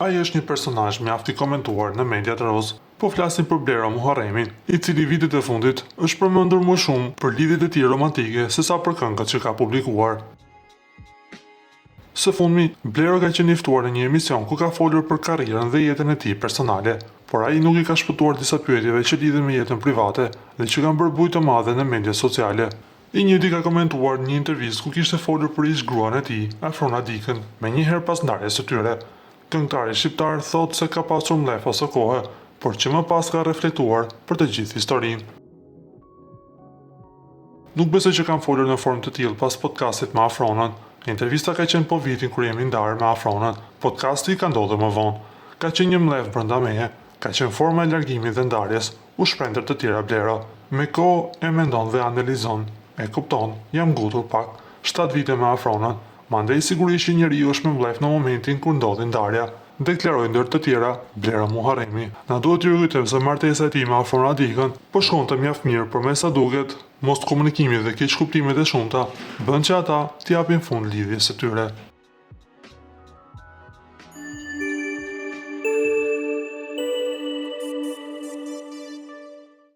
Ai është një personazh mjaft i komentuar në mediat rozë. Po flasim për Blero Muharremin, i cili vitet e fundit është përmendur më shumë për lidhjet e tij romantike sesa për këngët që ka publikuar. Së fundmi, Blero ka qenë i ftuar në një emision ku ka folur për karrierën dhe jetën e tij personale, por ai nuk i ka shpëtuar disa pyetjeve që lidhen me jetën private dhe që kanë bërë bujë të madhe në mediat sociale. I njëjti ka komentuar në një intervistë ku kishte folur për ish-gruan e tij, Afrona Dikën, menjëherë pas ndarjes së tyre. Këngëtari shqiptar thotë se ka pasur mllef aso kohe, por që më pas ka reflektuar për të gjithë historinë. Nuk besoj që kam folur në formë të tillë pas podcastit me Afronën. Intervista ka qenë po vitin kur jemi ndarë me Afronën. Podcasti ka ndodhur më vonë. Ka qenë një mllef brenda meje. Ka qenë forma e largimit dhe ndarjes, u shpreh ndër të tjera Blero. Me kohë e mendon dhe analizon, e kupton, jam ngutur pak, shtatë vite me Afronën, Mandej sigurisht që njeriu është me mllef në momentin kur ndodhi ndarja, deklaroi ndër të tjera Blero Muharremi. Na duhet t'ju rikujtojmë se martesa e tij me Afrona Dikën po shkonte mjaft mirë por me sa duket moskomunikimi dhe keqkuptimet e shumta bënë që ata t'i japin fund lidhjes së tyre.